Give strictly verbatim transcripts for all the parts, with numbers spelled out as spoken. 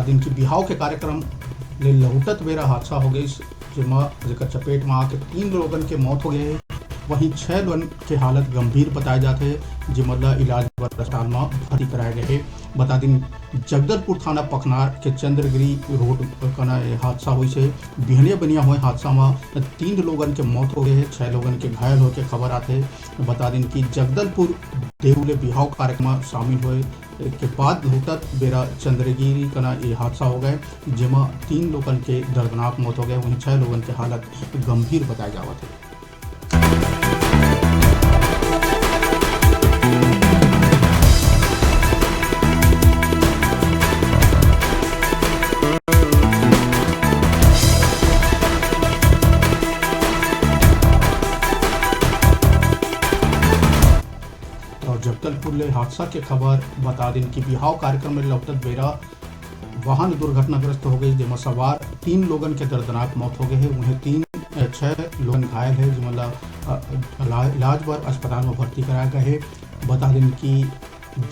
दिन कि बिहाव के कार्यक्रम ले लहुटत बेरा हादसा हो गइस, जेमा, जेकर चपेट म आके तीन लोगन के मौत हो गए हे। वहीं छह लोगन के हालत गंभीर बताए जात हे, जेमन ल इलाज बर अस्पताल म भर्ती कराए गए हे। बता दिन, जगदलपुर थाना पखनार के चंद्रगिरी रोड कना ये हादसा होइस हे। बिहनिया बनिया होए हादसा म तीन लोगन के मौत हो गए हे, छह लोगन के घायल होए के खबर आथे। बता दिन कि जगदलपुर देऊ ले बिहाव कार्यक्रम म शामिल होए के बाद लहुटत बेरा चंद्रगिरी कना ये हादसा हो गए, जेमा तीन लोगन के दर्दनाक मौत हो गए, वहीं छह लोगन के हालत गंभीर बताए जावत हे। और जगदलपुर ले हादसा के खबर बता दिन कि बिहाव कार्यक्रम में लौटत बेरा वाहन दुर्घटनाग्रस्त हो गई, जेमा सवार तीन लोगन के दर्दनाक मौत हो गए हे। उन्हें तीन, अ, छह लोगन घायल हे, जेमन ला, अ, इला-, इलाज बर अस्पताल में भर्ती कराया गए हे। बता दिन कि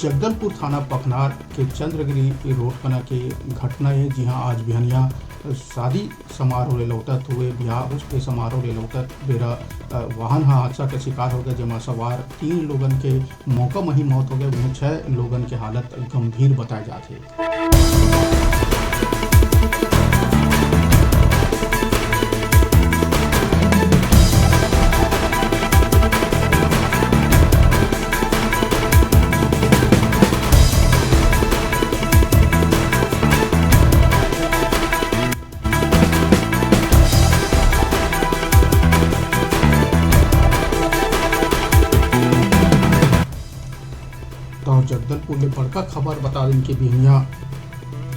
जगदलपुर थाना पखनार के चंद्रगिरी रोड कना के घटना हे, जिहां आज बिहनिया शादी समारोह ले लौटत हुए, बिहाव के समारोह ले लौटत बेरा, अ, वाहन ह हादसा के शिकार हो गए, जेमा सवार तीन लोगन के मौका म ही मौत हो गए, वहीं छह लोगन के हालत गंभीर बताए जात हे। तो जगदलपुर ले बड़का खबर बता दिन कि बिहनिया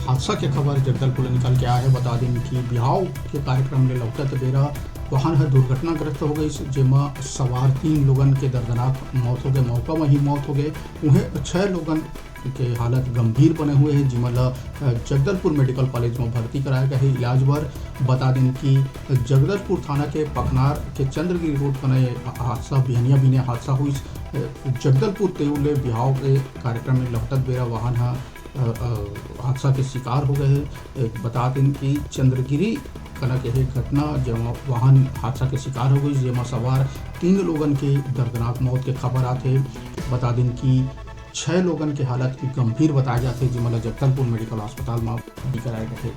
हादसा के खबर जगदलपुर ले निकल के आए हे। बता दिन कि बिहाव के कार्यक्रम ले लौटत बेरा वाहन ह दुर्घटनाग्रस्त हो गइस, जेमा सवार तीन लोगन के दर्दनाक मौत हो गए, मौका म ही मौत हो गए। उहें छह लोगन के हालत गंभीर बने हुए हे, जिमन ल, अ, जगदलपुर मेडिकल कॉलेज म भर्ती कराया गए हे इलाज बर। बता दिन कि जगदलपुर थाना के पखनार के चंद्रगिरी रोड कना ये हादसा, बिहनिया बिहनिया हादसा हुई। अ, जगदलपुर तेऊ ले बिहाव के कार्यक्रम में लौटत बेरा वाहन ह, अ, अ, हादसा के शिकार हो गए हे। अ, बता दिन कि चंद्रगिरी कना के हे घटना, जेमा वाहन हादसा के शिकार हो गई, जेमा सवार तीन लोगन के दर्दनाक मौत के खबर आथे। बता दिन कि छह लोगन के हालत गंभीर बताए जाथे, जेमन ल जगदलपुर मेडिकल अस्पताल म भर्ती कराए गए हे।